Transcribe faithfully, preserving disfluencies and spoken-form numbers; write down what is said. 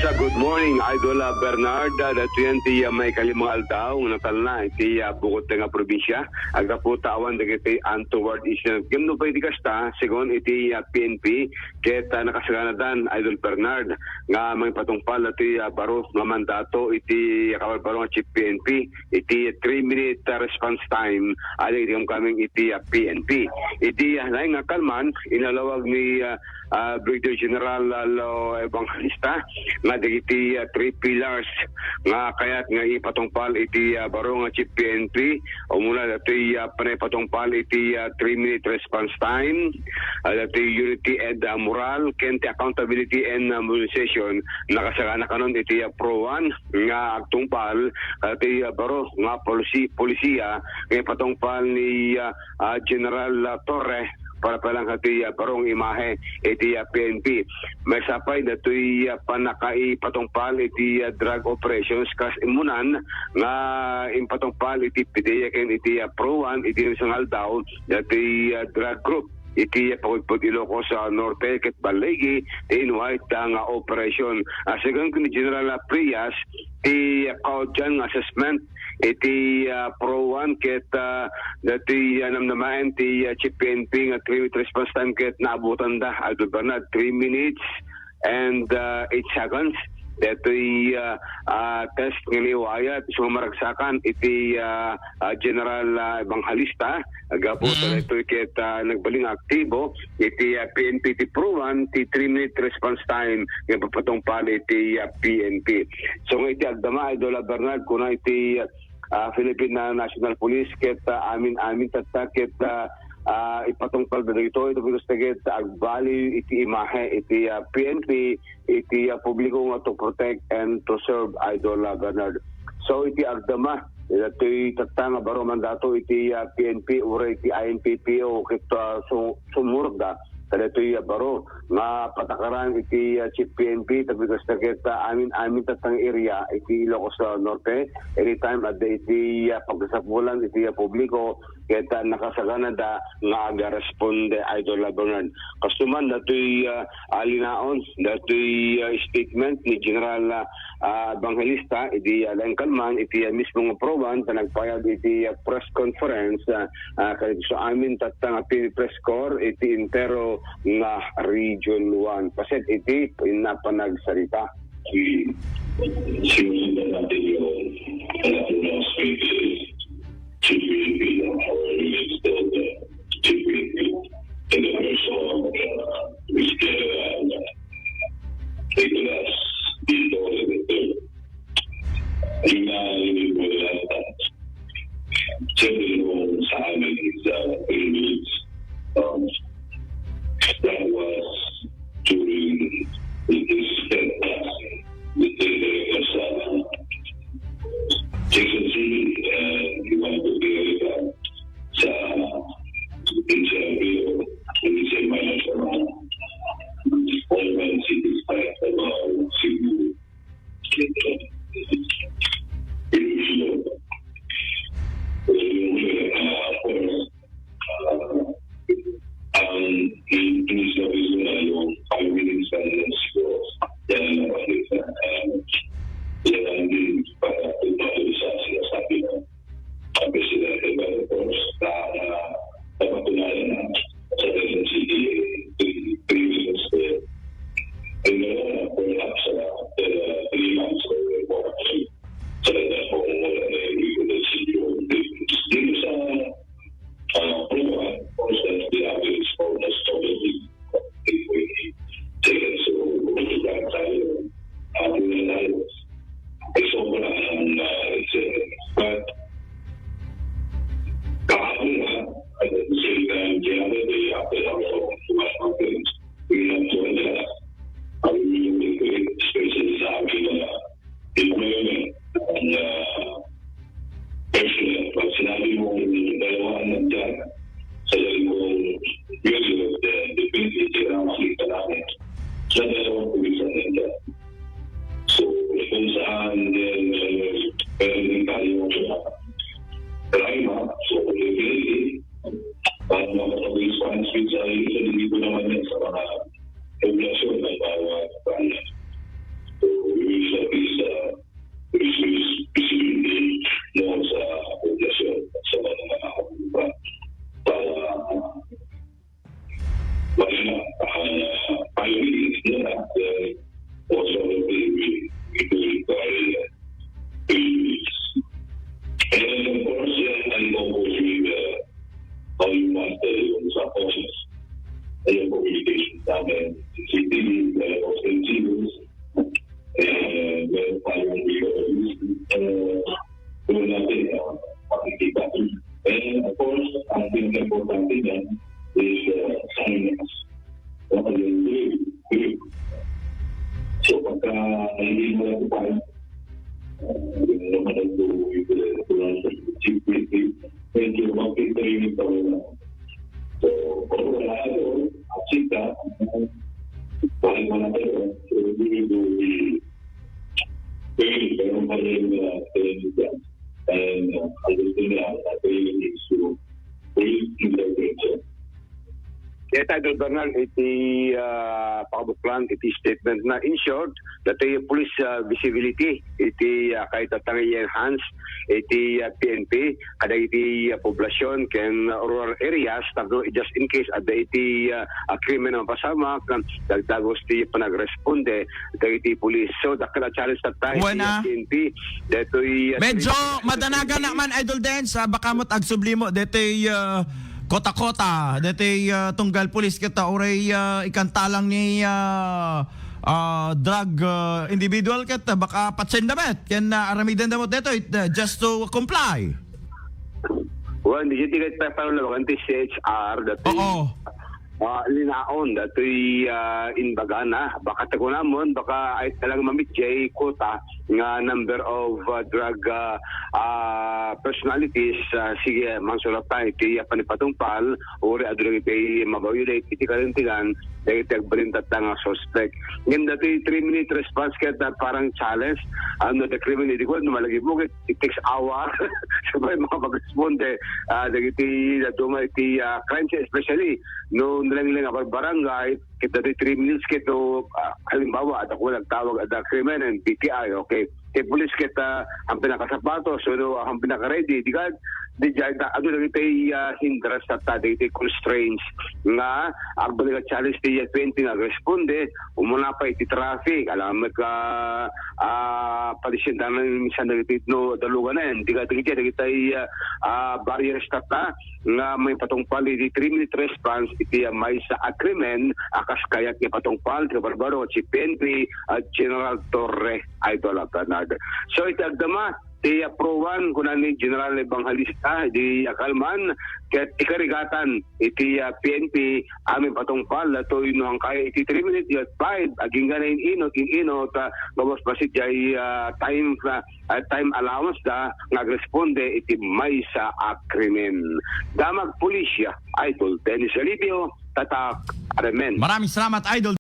Sa good morning, Idol, ah, Bernard. Ah, datoy ti, ah, maikalimang aldaw nga natalna iti, ah, bukod nga probinsia. Aggapu ta awan dagiti untoward incident. Ngem no pay di kasta, segun iti, ah, P N P, ket, ah, nakasaganadan, Idol Bernard, nga mangipatungpal datoy, ah, baro nga mandato iti, ah, kabarbaro nga Chief P N P, iti three-minute, ah, response time, alang iti kamkameng iti, ah, P N P. Iti, ah, laing nga kalman, inalawag ni, ah, ah, Brigadier General, ah, Leo Evangelista, nga dagiti, ah, three pillars nga kayat nga ipatungpal iti, ah, baro nga Chief P N P, umuna datoy, ah, panay patungpal iti, ah, three-minute response time, ah, datoy unity and, ah, moral, ken ti accountability and, ah, mobilization, nakasagana kanon iti, ah, Pro One nga agtungpal, ah, ti, ah, baro nga polisi-, polisiya nga ipatungpal ni, ah, ah, General, ah, Torre para pa lang iti, ah, baro nga imahe iti, ah, P N P. Maysa pay datoy, ah, pannakaipatungpal iti, ah, drug operations kas immunan nga impatungpal iti PDEA ken iti, ah, Pro One iti maysa nga aldaw datoy, ah, drug group iti, ah, Pagudpud Ilocos, ah, Norte ket Ballegi ti inwait da nga operation. Ah, segun ni General, ah, Frias, ti, ah, kaudyan nga assessment iti, ah, Pro One ket, ah, dati, ah, namnamaen ti, ah, Chief P N P nga three-minute response time ket naabutanda, Idol Bernard, three minutes and, ah, eight seconds. Datoy, ah, ah, test nga ni Wyatt, isu nga maragsakan iti, ah, ah, General, ah, Evangelista, gapu ta Mm. daytoy ket, ah, nagbalin nga aktibo iti, ah, P N P ti Pro One, ti three-minute response time nga ipapatungpal iti, ah, P N P. So nga iti agdama, Idol, ah, Bernard, kuna iti, ah, Philippine National Police ket, ah, amin-amin tatta ket, ah, ah, ipatungpal da daytoy, tapos ket agbaliw iti imahe iti, ah, P N P, iti, ah, publiko nga to protect and to serve, Idol, ah, Bernard. So, iti agdama, datoy tatta nga baro mandato iti, ah, P N P, uray iti I N P P O, ket, ah, su-, sumurda, kadatoy, ah, baro nga patakaran iti, ah, Chief P N P, tapos ket, ah, amin-amin tatta nga area iti Ilocos, ah, Norte, anytime adda iti, ah, pagkasapulan iti, ah, publiko, ket, ah, nakasaganada nga agaresponde, Idol Bernard. Kastoman, datoy, ah, alinaon, datoy, ah, statement ni General, ah, ah, Evangelista, idi, ah, laeng kalman, iti, ah, mismo nga Pro One, ta nagpayag iti, ah, press conference, ah, ah, kadagiti amin tatta nga P N P Press Corps, iti entero nga Region One. Paset iti, inna panagsarita. Sinusundan natin yung, ano po, mga speakers. G P P, no? Our newest builder, G P P. And the person, uh, is General Nicolas Dito the third. Yung nalilip mo lang, siyempre, kung sa amin is, uh, three minutes. Um, that was during this, this, uh, Quezon City, and you want to be sa interview, hindi siya may nagkaroon. All men cities like about Cebu. Ilocos. So, yung, uh, of course, uh, ang, yung, yung sabi ko na yung five minutes na yun siguro, yan ang nakakita. And yan ang din para tumalo sa sinasabi ng ang presidente Marcos na, na napatunayan na sa Quezon City, three, three weeks there. And, uh, perhaps, uh, uh, three months or more, sa kanya po, uh, we could see yung dito sa, uh, Puma, of course, that the average is almost already. So, tayo, ah, muna tayo. Eh, sobra ang, ah, incentive. But, kahapon nga, at the same time, the other day, after our Christmas conference, we have to adjust our minimum requirement, especially sa aming mga employment and, ah, personnel. Pag sinabi mo, dalawang nandyan, sa dalawang unit, then definitely kailangan makita namin sa dalawang pulis ang nandyan. So, kung saan din, uh, meron din tayo sa crime, ah. So, definitely, at makapag-response din sa, sa dito naman yan sa mga poblasyon ng bawat barangay. So, Kanya is, uh, Science. Ano yung grade? Grade. So, pagka hindi mo natupad, uh, yung naman ang gawin ko, yung mga sa G P T, medyo makita rin yung tawanan. So, kung wala ito, at sika, balik mo na tayo. So, hindi ko i-, pero meron pa rin, uh, training dyan. And, uh, I just think that, uh, training is to, training is a great job. Kaya tayo, Bernal, iti, ah, pakabuklan, iti statement na, in short, dati police, ah, visibility, iti, ah, kay tatang i-enhance, iti, ah, P N P, kada iti, ah, poblasyon, ken rural areas, tapno just in case, ada iti, ah, ah, krimen a mapasamak, dagdagos ti panagresponde, dagiti police. So, dakkel a challenge tatta, iti, Buena. ah, P N P, datoy, ah, Medyo three madanagan naman, Idol Dens, ah, baka mo't agsubli mo, detoy, ah, kota-kota, detoy, ah, tunggal pulis ket, ah, uray, ah, ikantalang ni, ah, ah, drug, ah, individual ket, ah, baka patsen da met, ken, ah, aramiden da mo detoy, ah, just to comply. Well, di ket papanulawan ti C H R, datoy, Oo. ah, linaon, datoy, ah, imbagana. Baka ti kunamon, baka ay talagang mamit jay quota nga number of, ah, drug, ah, ah, personalities, ah, sige, mangsurat tayo, iti, ah, panipatungpal, uri adu dagiti ma-violate, iti kalintigan, dagiti agbalin tatta nga suspect. Ngem datoy three-minute response ket, ah, parang challenge, ano, the criminal, di ko, no, malagi mo, it takes hour. Sabay, mga pagresponde, ah, dagiti, ah, duma iti, ah, crime scene, especially, no, nalanglang a barangay, ket datoy three minutes ket, no, ah, halimbawa, adda ko nagtawag, adda krimen, and B T I, okay. Ti pulis ket, ah, ang pinakasapatos, so, no, ang pinaka-ready, di ka, di dyan, ta-, ano lang iti, ah, hindrance tatta, dagiti constraints nga, agbalik a challenge ti P N P nga agresponde, umuna pa iti traffic, alam ka, ah, padisiendanan minsan dagiti, no, daluganen, di ka, dagiti, dagiti, ah, ah, barriers tatta, nga mangipatungpal iti three-minute response iti, ah, maysa a krimen a kas kayat nga ipatungpal ti kabarbaro ti P N P, ah, General Torre, Idol Bernard. So, iti agdama, ti aproban, kuna ni General Evangelista, di akalman, ket ti karigatan, iti, ah, P N P, a mangipatungpal, datoy no, ang kaya iti three minutes, iti five, agingga na in-inot, in-inot, ah, gabos basit jay, ah, time, ah, ah, time allowance da nga agresponde iti maysa a krimen. Damag Pulisya, Idol Dennis Alipio, Tatak, Aremen. Maraming salamat, Idol.